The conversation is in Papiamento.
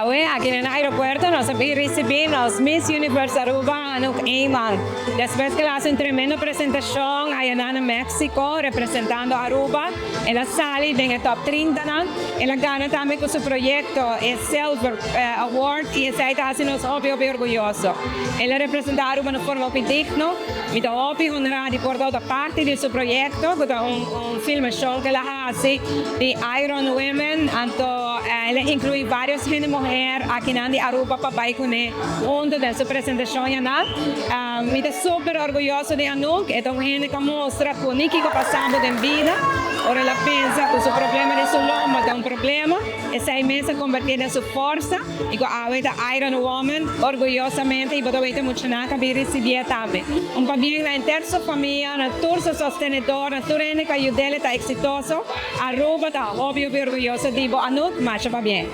Awe, aki na aeropuerto, nos a bin ricibi nos Miss Universe Aruba, Anouk Eman. Despues cu el a haci un tremendo presentacion aya na Mexico, representando Aruba, el a sali den e top 30 nan. El a gana tambe cu su proyecto e Silver Award y esey ta haci nos hopi hopi orguyoso. El a representa Aruba na forma hopi digno. Mi ta hopi honra di por ta parti di su proyecto, cu ta un filmacion cu el a haci di Iron Women. Anto el a inclui varios hende muher aki nan di Aruba pa bay cune hunto den su presentacion yanan. Mi ta super orguyoso di Anouk. E ta un hende cu a mustra cu ni kico pasando den bida. Ora el a pensa cu su problema di su lomba ta un problema, esey mes a converti den su forsa y cu awe ta Iron Woman orguyosamente y bo ta weten mucho nan a bin ricibié tambe. Un pabien na henter su famia, na tur su sostenedor, na tur hende cu a yud'é ta exitoso. Aruba ta hopi hopi orguyoso di bo, Anouk. Masha pabien.